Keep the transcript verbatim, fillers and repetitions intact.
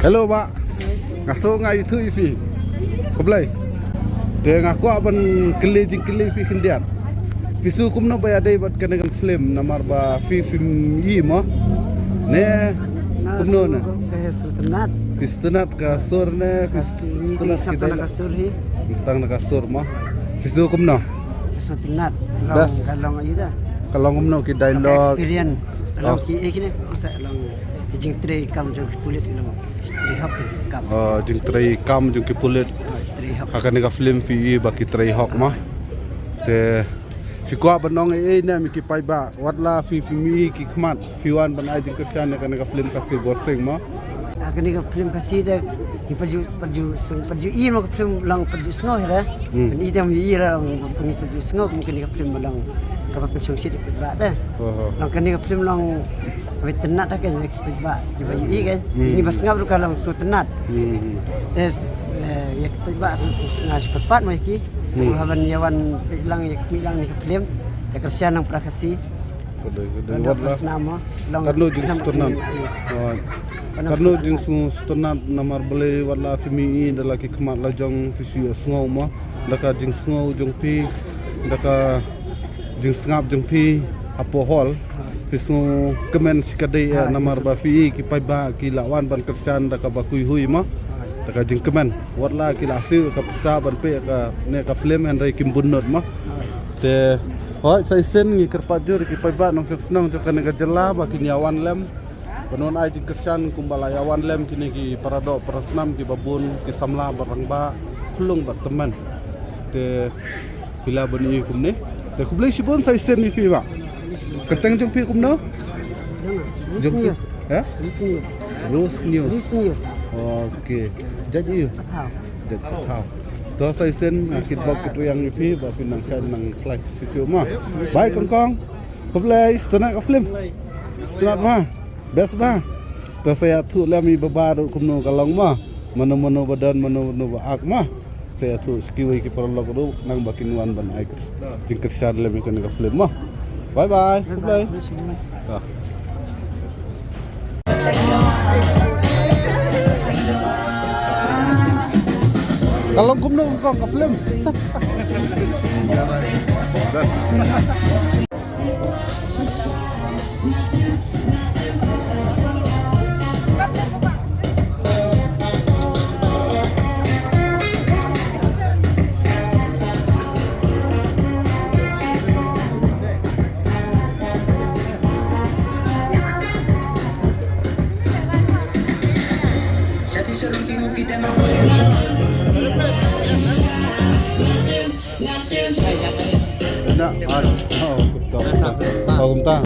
Hello bah. Nga sngew nga ïathuh ïa phi. Khublei. Te nga kwah ban kylli jingkylli phi khyndiat. Phi sngew kumno ba ïadei bad kane ka film namar ba phi phim ïohi mo? Ne kumno ne? Ka sngewtynnat. Phi sngewtynnat ka sur ne? Phi sngewtynnat ki dialogue? Tang na ka sur mo. Phi sngew kumno? Ka sngewtynnat. Ka long ïa da. Ka long kumno ki dialogue? Experience. Ka long ki, eh, kine, masa long ki jingtrei kam jong ki pulit, ka long trei hok ki kam. Oh, jingtrei kam jong ki pulit. Oh, trei hok. Ha kane ka film phi ïohi ba ki trei hok mo. Te phi kwah ban ong ei ei ne ïa ki paidbah, wat la phi phim ïohi ki khmat, phi wan ban ai jingkyrshan ïa kane ka film Khasi Borsing mo? Ah, kane ka film Khasi te ngi pat ju, pat ju sng-, pat ju ïohi mo ka film long pat ju sngew hi re. Hmm. Ngi te ïohi re long pat ju sngew kum kane ka film long kaba pynshongshit ïa ki paidbah te. Oho. Long kane ka film long kaba tynnat ha kane ki paidbah kiba ïohi kan. Hmm. Ngi ba sngap ruh ka long sngewtynnat. Hmm. Te, eh, ïa ki paidbah nga sngewpat mo ïa ki. Hmm. Haba ïa wan peit lang ïa ki, peit lang ïa ka film, ïa kyrshan lang para Khasi. Ka dei, ka dei, wat la. Katno jingsngewtynnat. Katno jingsngewtynnat namar balei wat la phi mih da la ki khmat la jong phi shu sngew mo. Da ka jingsngew jong phi, da ka jingsngap jong phi hapoh hall. Phi sngewkmen shikatdei namar ba phi ïohi ki paidbah ki la wan ban kyrshan da kaba khuid mo. Da ka jingkmen. Wat la ki la siew ka pisa ban peit kane ka film hynrei kim bun nud mo. Te hooid sa shisien ngi kyrpad jur ïa ki paidbah nongshong shnong jong kane ka jylla ba kin ïa wan lem ban wan ai jingkyrshan kumba la ïa wan lem kine ki paradoh parasnam kiba bun, ki samla bad rangbah, khyllung bad tymmen. Te phi lah ban ïohi kumne. Te khublei shibun sa shisien ïa phi bah. Kyrteng jong phi kumno? Rose News. Ha? Rose News. Rose News. Rose News. Okay. Jait aiu? Pathaw. Jait Pathaw. To sa shisien nga kitbok kitrwiang ïa phi ba phin nang shait nang khlaiñ shisha mo. Bye kong kong. Khublei, sngewtynnat ka film. Sngewtynnat mo. Best bah. To sa ïathuh lem ïa i Bah Bah ruh kumno ka long mo. Mano mano ba don, mano mano ba ak mo. Sa ïathuh sha kiwei ki paralok ruh nang ba kin wan ban ai jingkyrshan lem ïa kane ka film mo. Bye bye. Bye bye. Khublei. Ah. Ka long kumno kong ka film? Na, ah, oh, kumta. Oh, kumta.